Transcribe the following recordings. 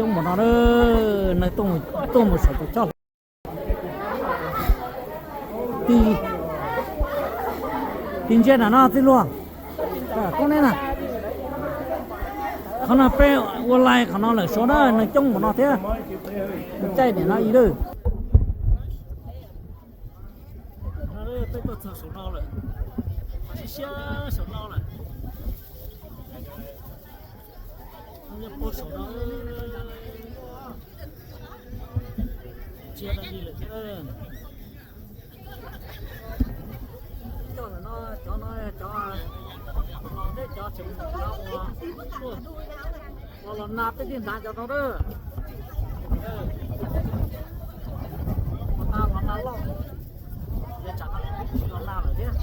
Coob npaum no, neeg tuaj mus saum tus choj. Tig ntsia nram no txij luag. Koob neb na, qhov no peb ua live qhov no lawm suav na, neeg coob npaum no thiab. Caij niam no ib lwm. Peb tuaj txog saum no lawm, siab siab saum no lawm. Nyob puag saum no, tsis yog dab tsi lawm thiab. Coj lawm no, cov no cov los, cov tseem los, los na peb tij ntav cov no na. Los na, los na loj, tsam no tsis los na lawm thiab.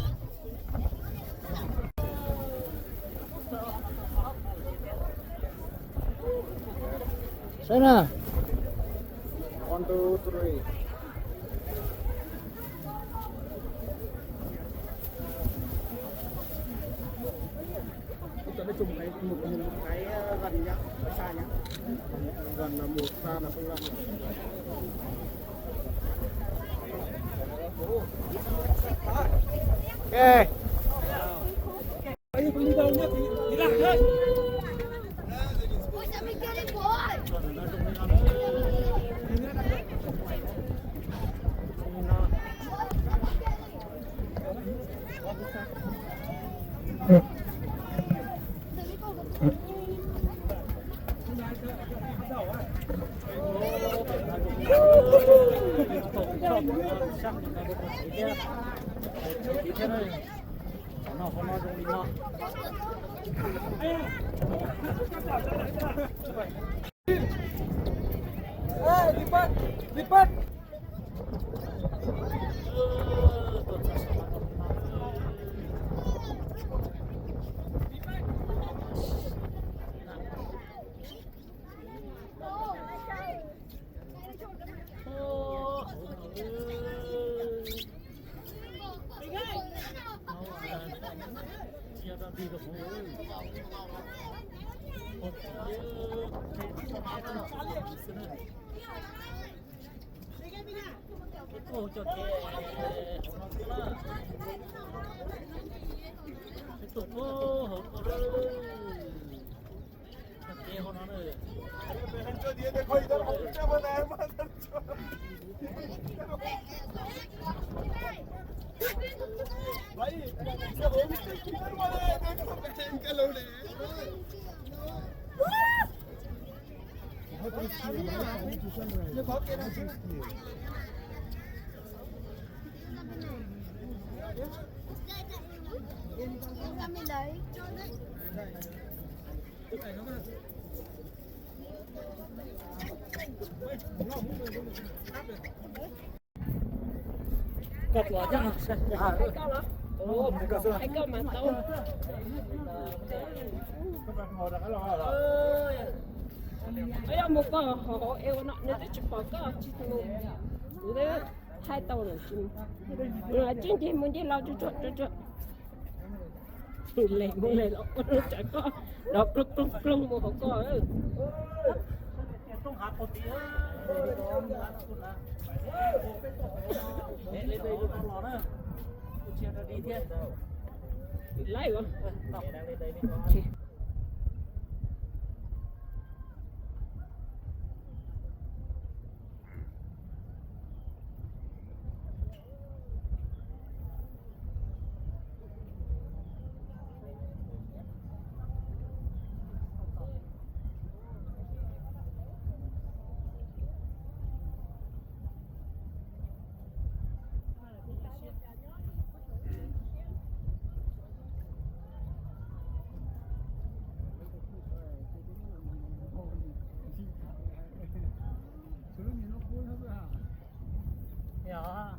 Saib na. One, two, three. Ui, chọn nói chung cái một, một cái, ờ, gần nhá, xa nhá. Gần là một, xa là không lắm. Ok. Koj tuav thiab no. Hai koj mas tau. Yog mus koj hauv es ua no nws twb tsis pom koj tsis mus. Kuv twb thaij tau lawm tsis mus. Tsis ncig mus ncig los tsuag tsuag tsuag tsuag. Les mus les los ua rau tsam koj los ploog ploog ploog mus hauv koj. Laib os. Yog,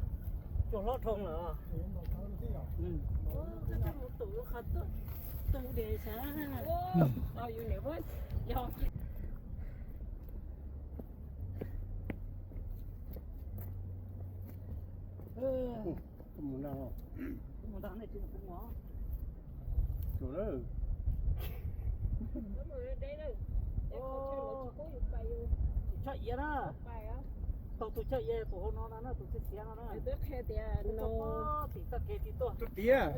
cua hlob dhau lawm. Koj coj mus tus qhov tuaj, tus dej sav. Yog, mus nrad, mus nrad nej tsis mus kuv mus. Mus deb na. Choj iav na. Tau tus choj iav tus hauv no no na, tus txiv xiav no na. Tus tim txoj kev tim tuaj. Tus tiav,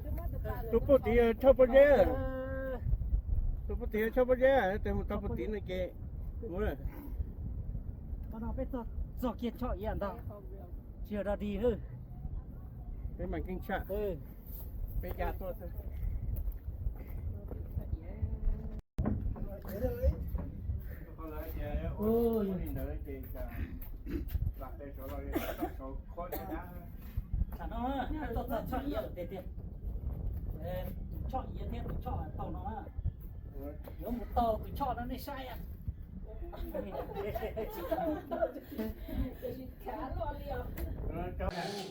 tus poj tim choj pob zeb. Tus poj tim choj pob zeb, tes mus tau poj tim no ces mus. Qhov no peb txog kiag choj iav ntag, tsis yog dog dig lawm. Peb mas keej tshaj, peb ya tuaj xwb. Tham no, txog choj iav lawm tiag tiag. Tus choj iav thiab tus choj tau no na. Yuav mus tau tus choj no nej saib.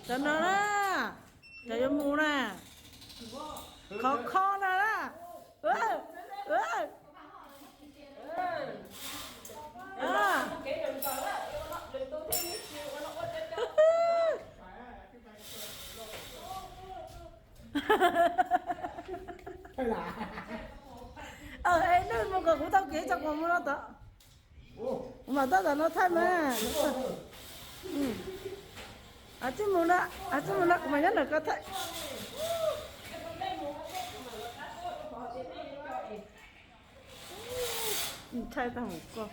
Cov no na, cov yuav mus na, khov kho na na. Nej mus kom kuv tau kev tso kuv mus no tod. Kuv mam tab tom no thaij mas. Tsis mus no, tsis mus no, kuv mam nyob ntawm ko thaij. Thaij tag mus koj.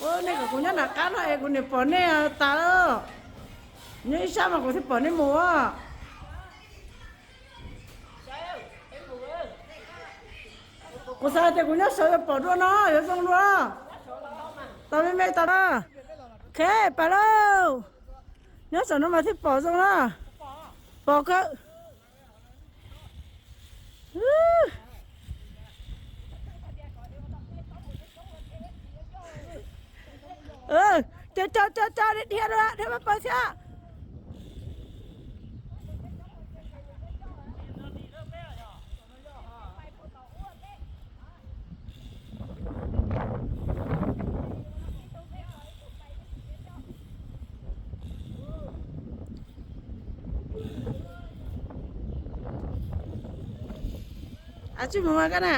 Ua nej kom kuv nyob nram qab no es kuv niam pom nej tas lawm. Nyob ib sab mas kuv thiaj pom nej mus. Kuv xav tias kuv nyob saud yuav pom dua no, yuav zoo dua. Tau me me tas na. Ok, pais lauj. Nyob saum no mas thiaj pom zoo na. Pom kawg. Cov cov cov cov dhia dhia dhia pab pawg thiab. Ab tsi mus mas koj na.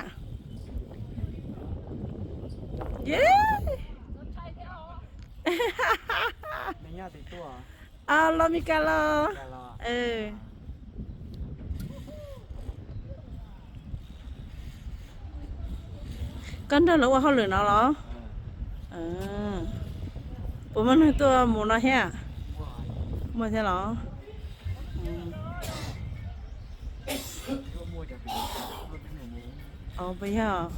Los Mes Kas los. Koj nrog lawv ua hauj lwm no los? Puas muaj neeg tuaj mus no thiab? Muaj thiab los? Puas yog?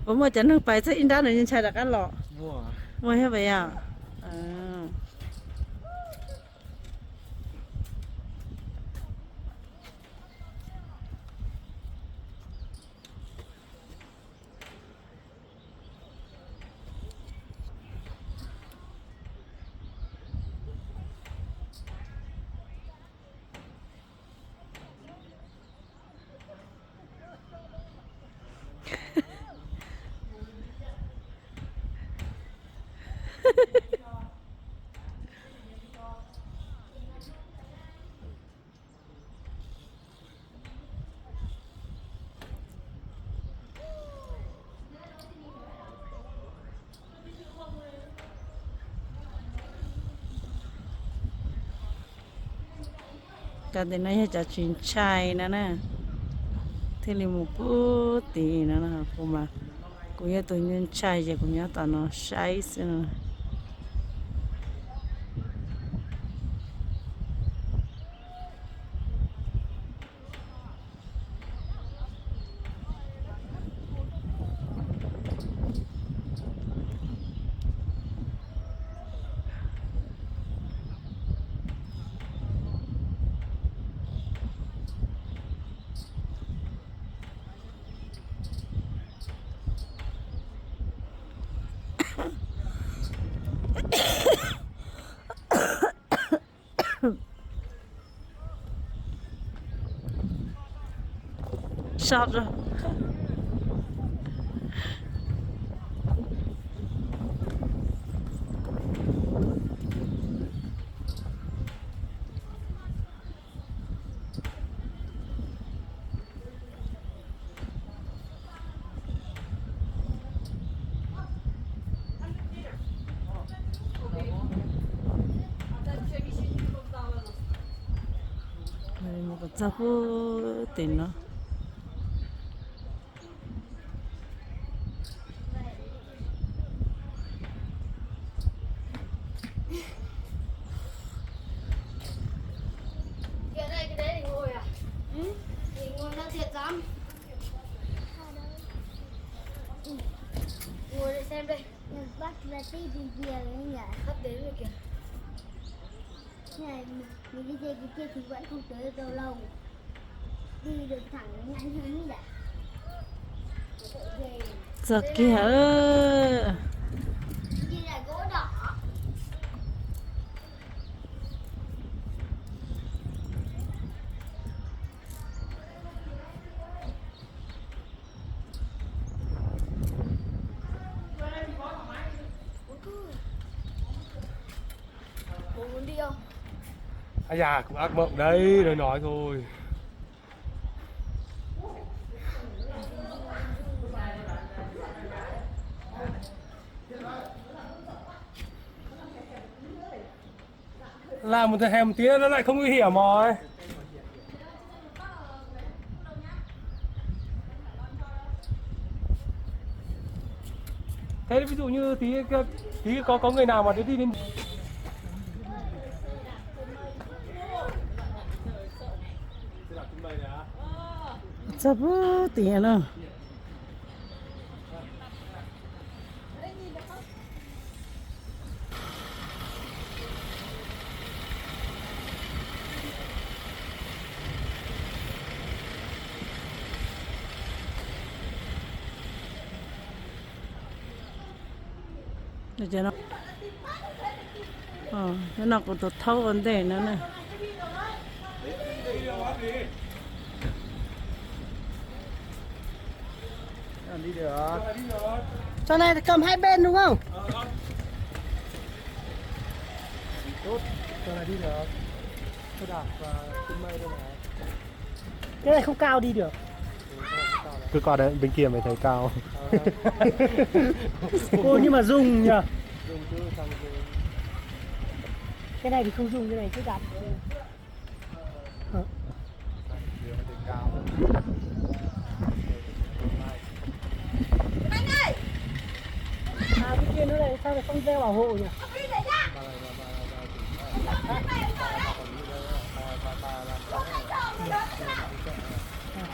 Puas muaj cov neeg pais txog ib nrab no ntshai rov qab los? Muaj thiab puas yog? Cov tim no yog cov tsis ntshai no na, thiaj li mus puag tim no na. Kuv mas, kuv yog tus nyuaj ntshai ces kuv nyob tom no saib xwb no. Sab rau. Mus kom txog puag tim no. Ngồi đây xem đây. Bắt ra tí đi về rồi nhỉ? Sắp đến rồi kìa. Thế này mình, mình đi về cái kia thì vẫn không tới đâu lâu. Đi được thẳng ngắn hơn nhỉ? Txog kiag. Đi lại gỗ đỏ. Ôi da, cũng ác mộng đấy, nói nói thôi. Làm một thằng hèm một tí nó lại không nguy hiểm rồi. Thế ví dụ như tí, tí có có người nào mà đi đi đến Txog puag tim no. Nyob no kuv tus thaub ua ntej no na. Trò này thì cầm hai bên đúng không? Tốt, trò này đi được. Tôi đạp, à, trên mây đây này. Cái này không cao đi được. Cứ coi đấy, bên kia mày thấy cao. Ô, nhưng mà dùng nhỉ? Dùng chứ, sao mà dùng. Cái này thì không dùng, cái này cứ đạp. Ờ. Anh ơi! À, cái kia nó lại sao lại không đeo bảo hộ nhỉ? Hả?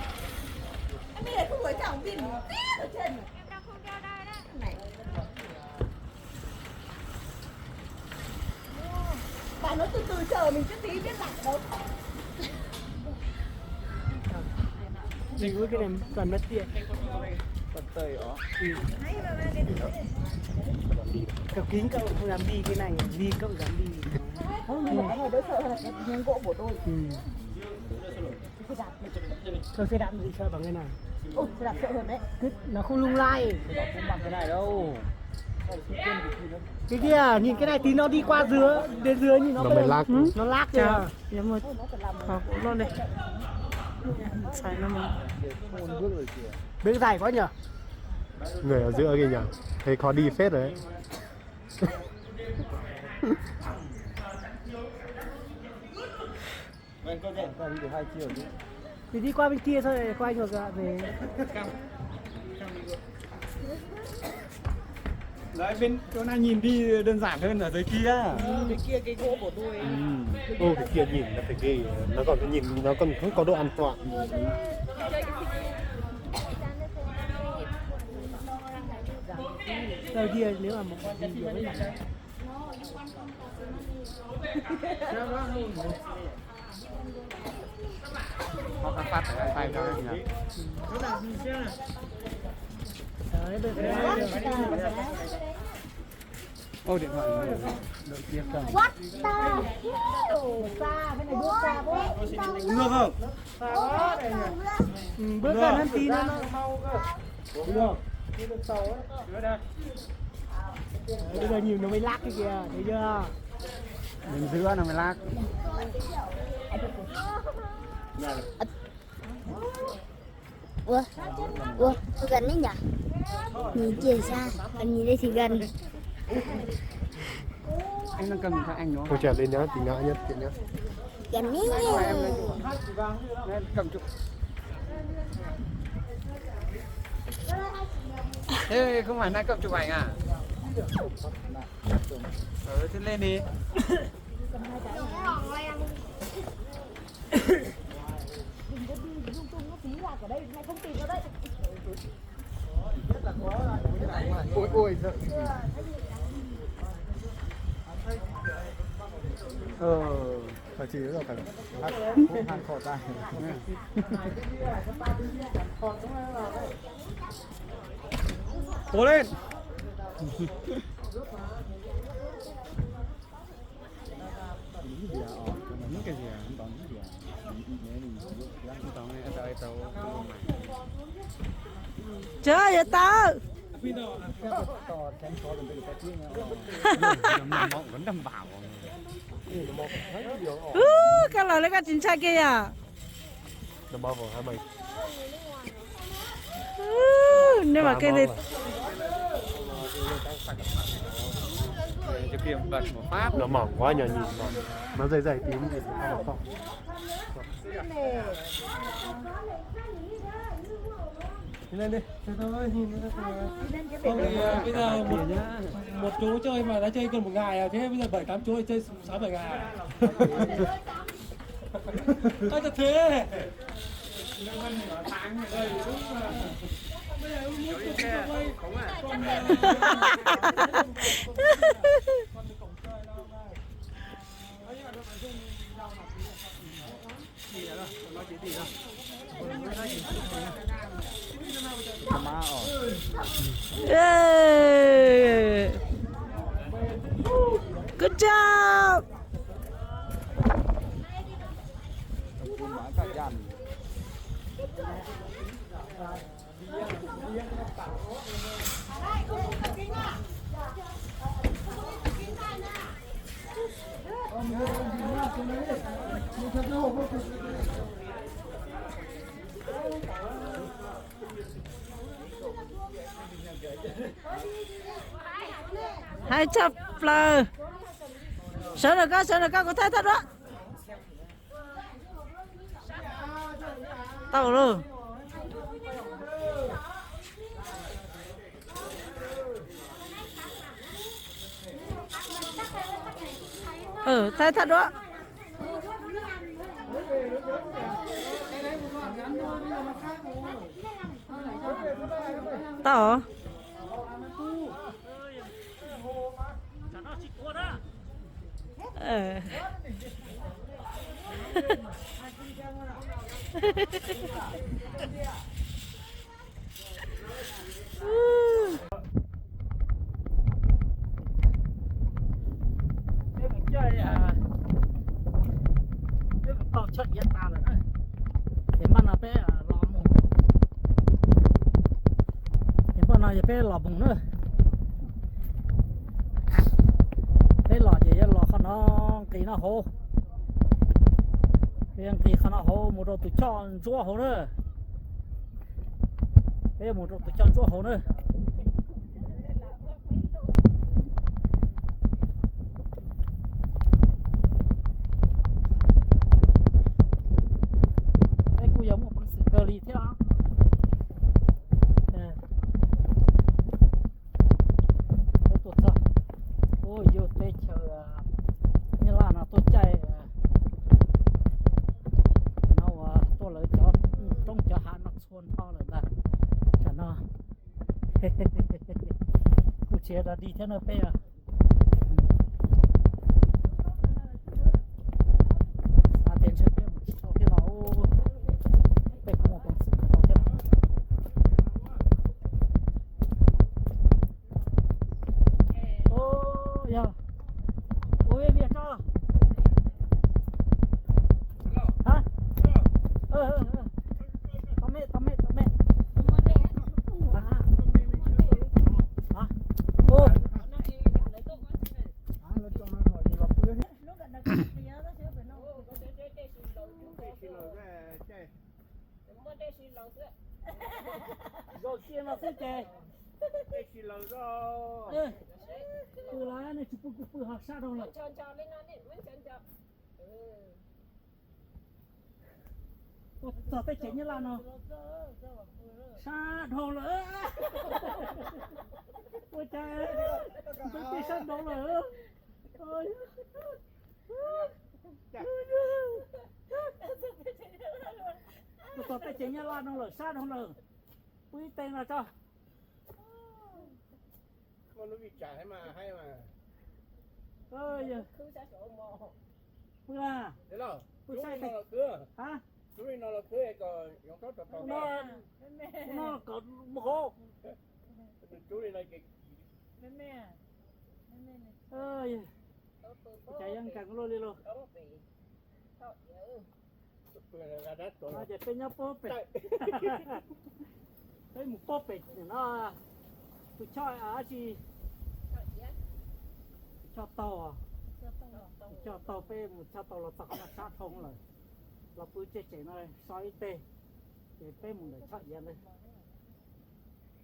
Anh đi lại không có trọng pin một tí ở trên này. Này. Bà nói từ từ chờ mình chút tí biết lặng đâu. Mình với cái này toàn mất tiền. Còn tơi ó. Ừ. Cậu kính cậu không dám đi cái này, đi cậu dám đi. Không, nhưng mà cái này đỡ sợ hơn, cái gỗ của tôi. Ừ. Sao xe đạp gì sợ bằng cái này? Ồ, xe đạp sợ hơn đấy. Cứ, nó không lung lay. Xe đạp không bằng cái này đâu. Cái kia, nhìn cái này tí nó đi qua dưới, đến dưới nhìn nó, nó mới lag. Nó lag kìa. Ơ, qhov kuv loj li. Xaiv no mas. Bến dài quá nhỉ? Người ở giữa kìa nhỉ? Thấy khó đi phết rồi đấy. Thì đi qua bên kia thôi, quay ngược lại về. Đấy, bên chỗ này nhìn đi đơn giản hơn ở dưới kia. Ờ, cái kia cái gỗ của tôi. Ừ. Ô, cái kia nhìn nó phải ghê, nó còn nhìn nó còn không có độ an toàn. Tờ kia nếu mà một con gì nhiều lắm. Có phát ở đây cho nhỉ? Đấy, được. Ơ, điện thoại nó đợi kia cần. What the hell? Nước không? Nước không? Bữa cần ăn tí nữa. Đúng không? Bây giờ nhìn nó mới lắc cái kìa, thấy chưa? Đứng giữa nó mới lắc. Ua, ua, tôi gần đấy nhỉ? Nhìn kìa xa, còn nhìn đây thì gần. Anh đang cầm điện thoại anh đúng không? Ôi trời, lên nhá, tí nữa nhá, tí nữa. Gần đấy nhỉ? Em cầm chụp. Thế không phải nay cầm chụp ảnh à? Ừ, thế lên đi. Ôi, ôi, giận. Ờ, phải chỉ là phải hát, hát khỏi tai. Cố lên. Chớ vậy tao. Ú, koj los lawm koj tsis ntshai kiag yom? Ú, nej mas kej li. Nó mỏng quá nhờ nhìn mà nó dày dày tí mới nhìn nó không. Lên đi, cho tôi nhìn nó. Không thì, ờ, bây giờ một, một chú chơi mà đã chơi gần một ngày à, thế bây giờ bảy tám chú thì chơi sáu bảy ngày à? Ơ, thật thế. Ê. Good job. Hais tshaj plaws. Sawv ntawm koj, sawv ntawm koj, kuv thaij thaij duab. Tau lauj. Thaij thaij duab. Tau. Peb mus caij, peb mus tau chaw iav tas lawm na. Ces npaj no peb los mus, ces npaj no yog peb los mus na. Peb los ces yuav los qhov no nqis no hauv, peb yuav nqis qhov no hauv mus rau tus choj ntsuab hauv na. Peb yuav mus rau tus choj ntsuab hauv na. Peb kuj yog muaj peev xwm kawg li thiab os. Peb tuaj txog, ua yus teb chaws Nyab Laj no tuaj caij no uas tuaj lawv cov roob cov hav no txhua nrho lawm ntag. Tam no kuj tsis yog dog dig thiab na peb. Xav tias ntshe peb mus tsis tau thiab no, peb kuj muaj peev xwm mus tau thiab no. Kiag no xwb ces pw lawm, nej tsis pw kuv pw ho sab dhau lawm. Ua txog tej tsev Nyab Laj no sab dhau lawm. Ua cas ntxeev tej sab dhau lawm. Ua txog tej tsev Nyab Laj no lawm sab dhau lawm. Pw ib teg no tso. Muaj lub vij tsam thiab mas haib mas. Pw, pw saib. Lub no los khwb kom yoov taub rau tau. No kom mus hauv. Nws rub li no ces cas yeej nkees luaj li lauj. Ces peb nyob puag pem, peb mus puag pem no, tus choj dab tsi, tus choj taug, tus choj taug, peb mus choj taug los txog qhov no sab dhau lawm, los pw tseg tsev no so ib teg, ces peb mus ntawm choj iav ntawd.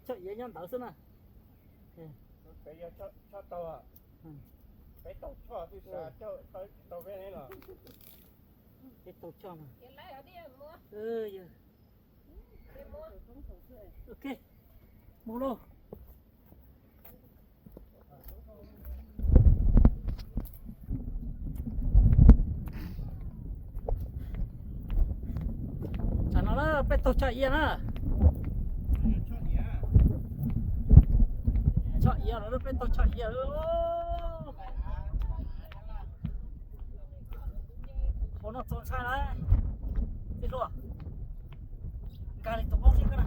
Choj iav nyob ntawd xwb na. Peb yog choj taug, peb taug choj xwb, taug peb ne los. Peb taug choj mas. Ok, mus lauj. Tam no na peb taug choj iav na. Choj iav los peb taug choj iav. Hauv no txaus ntshai lawm. Tij Hluas, nkag li tus qaub sib koj na.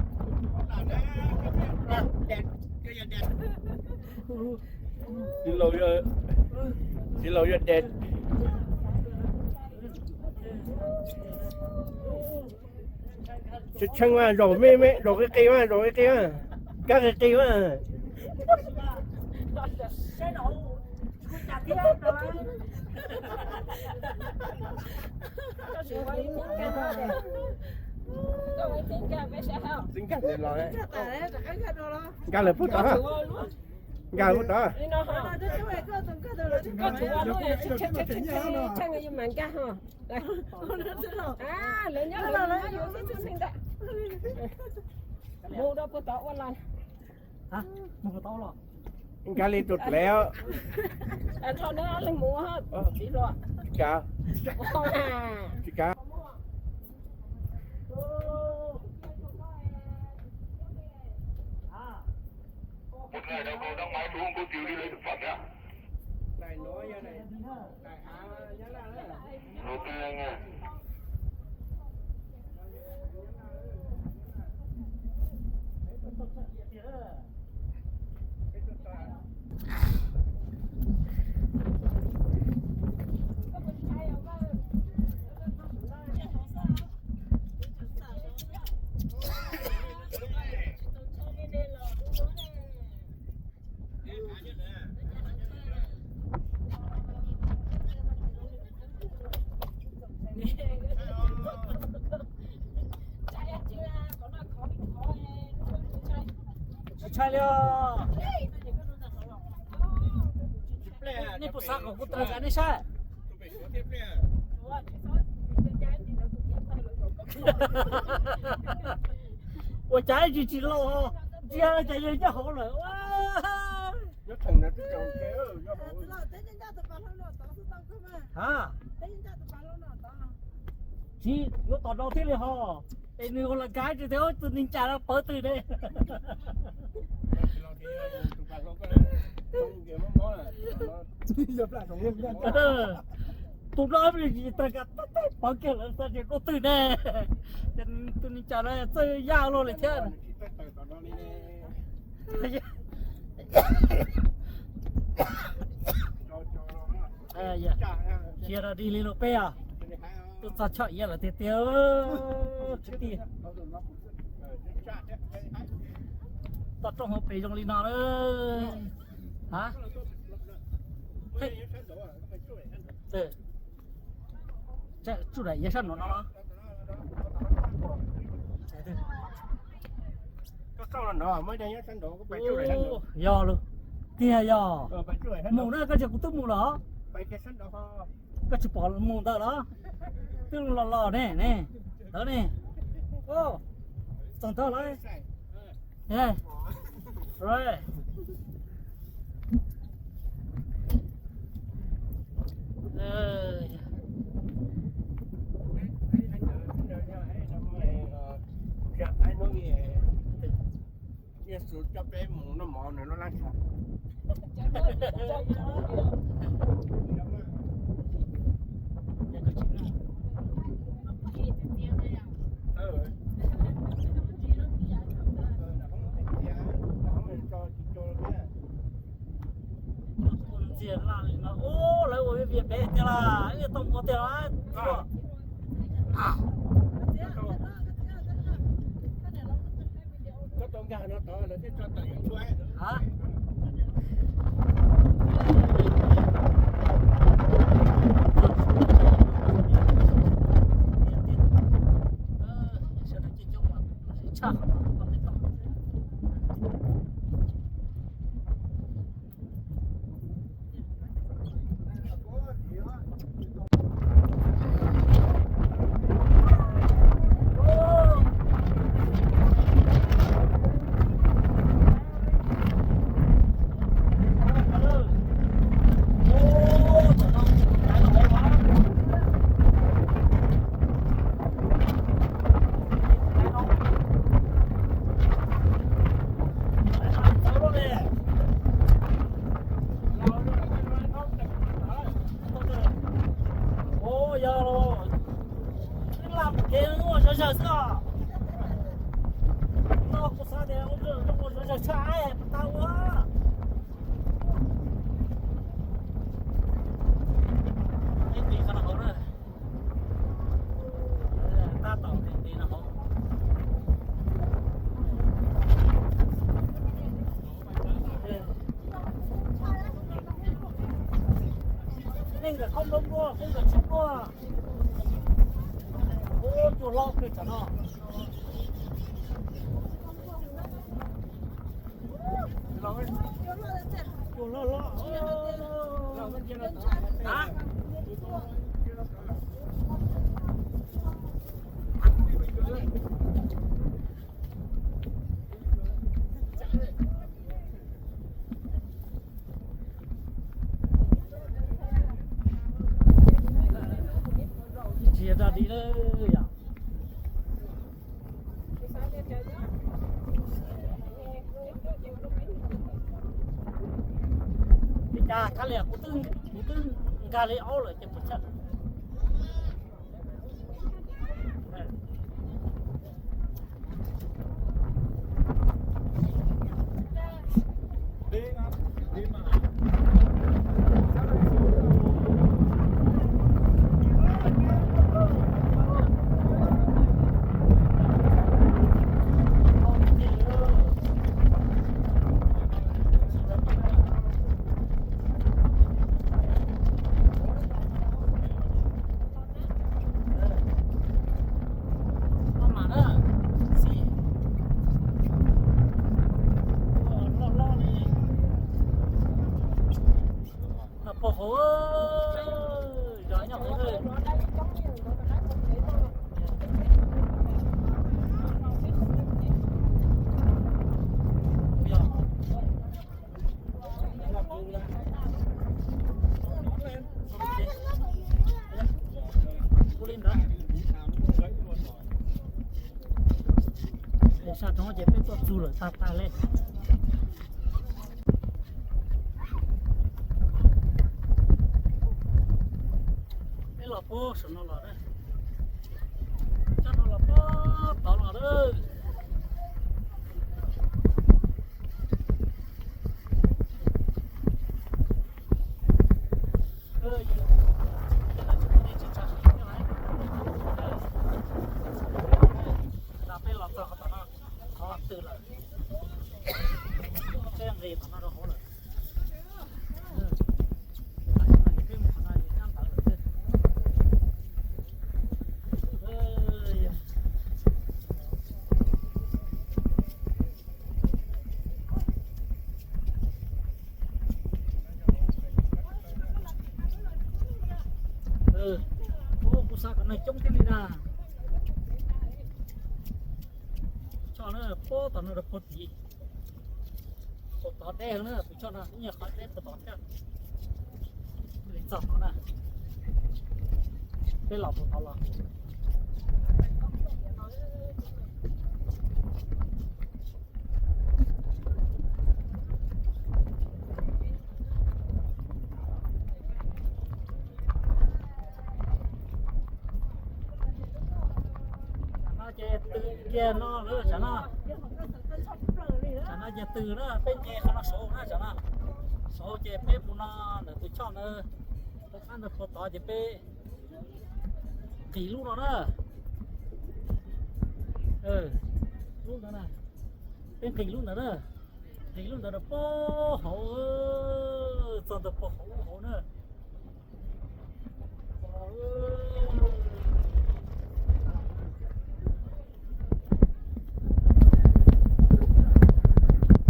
Tij laug yog, tij laug yog dej. Tshee tshee mas zaum me me, zaum qis qis mas, zaum qis qis mas, kab qis qis mas. Txij nkag los, nkag lawm puag tod, nkag lawm puag tod. Mus rau puag tod ua los. Nkag li tus dlev. Tsis kav, tsis kav. Tsis ntshai li os. Nej puas xav kom kuv tawm tsam nej saib? Ua cas tsis tsis los, ntsia cas yawg nyob hauv lawm. Tsis yuav tom no thiab li ho, es nws ua las nkag tsis tias tus neeg cas los pawv twg ne. Tus no tsis tas kas pawv kiag lawm xav tias koj twg ne. Ces tus neeg cas no txawj yaj luaj li thiab. Qhia rau dig li lus peb os, tuaj txog choj iav lawm tiag tiag. Kwv tij, toj roob hauv pes zoo li no lawm. Ha, tsuj daim iav sab nraum no los. Koj Yog lawm. Tiag yog. Mus na, koj tsis, kuv twb mus lawm. Koj tsis pom mus ntawd los? Twb los los ne ne. Ntawd ne. Txog ntawd lawm. Yesu coj peb mus noj mov nws lub lab ntsha. Ntxias laj li no, ub, lawv ua vias pem tiag las, wb tau ua tiag las. Ua, yog los, lam kev ua zom zaws xwb os. No kuv xav tias ua zom zaws tshaj, tau ua. Ib tis qhov no hauv na. Tab tom tis no hauv. Nej nkawm khaub nplooj npua, kuv nkawm tsib npua. Ub, cua hlob kawg tsam no. Cua hlob hlob. Tsis yog dog dig lawm yom. Li cas kab liam kuv twb, kuv twb nkag li aub lawm ces puas tshaj. Noj pog hauv, zos nyob hauv. Sab roob ces peb tuaj txug lawm tag tag li. Peb los puag saum no los na. Tsob no los puag tod los lawm. Peb los txog qhov tom no, qhov twg lawm? Peb nqis tom no rau hauv lawm. Peb mus qhov no es nyob ntawd lawm xwb. Coob thiaj li na. Choj na, puag tom no rau puag tid. Puag tod deb na, tus choj no ib nyuag qhov deb puag tod thiab. Li txog tod na. Peb los puag tod los. Tam no ces tws kiag no lawm tam no. Tam no ces tws na, peb nce qhov no saud na tam no. Saud ces peb mus no ntawm tus choj ntawd, rov qab ntawd puag tod ces peb nqis lub no na. Lub ntawd na, peb nqis lub ntawd na. Nqis lub ntawd rau puag hauv, txog ntawm puag hauv hauv na.